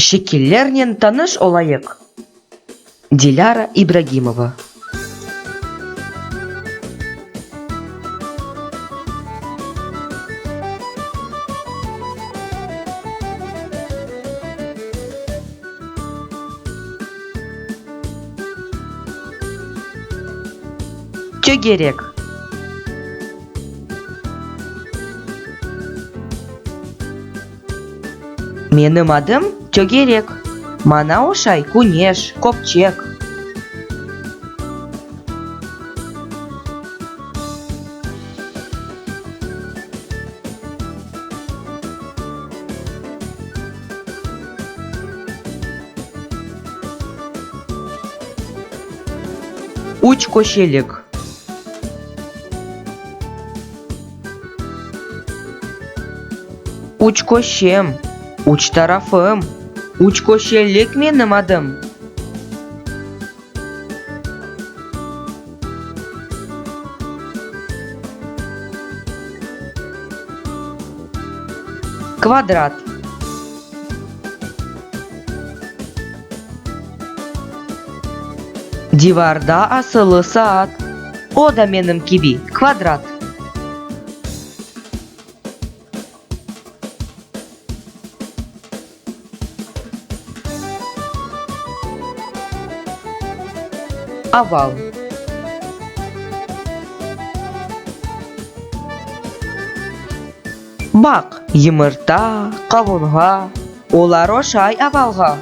Şekillernen tanış olayıq. Dilâra İbragimova. Tögerek. Menim adım Tögerek. Maña oşay küneş, köpçek. Üç köşelik. Üç köşem, üç tarafım, Üç köşelik menim adım. Kvadrat. Divarda asılı saat, O da menim kibi kvadrat. Oval. Baq, yımırta, qavunğa, Olar oşay ovalğa.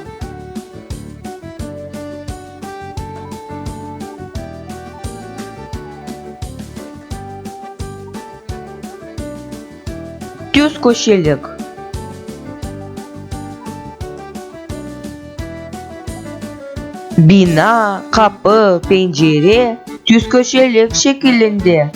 Tüz köşelik. Bina, qapı, pencere tüz köşelik şekilinde.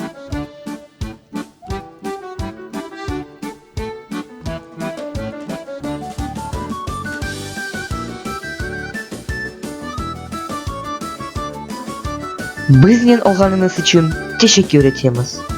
Biznen olğanıñız içün teşekkür etemiz.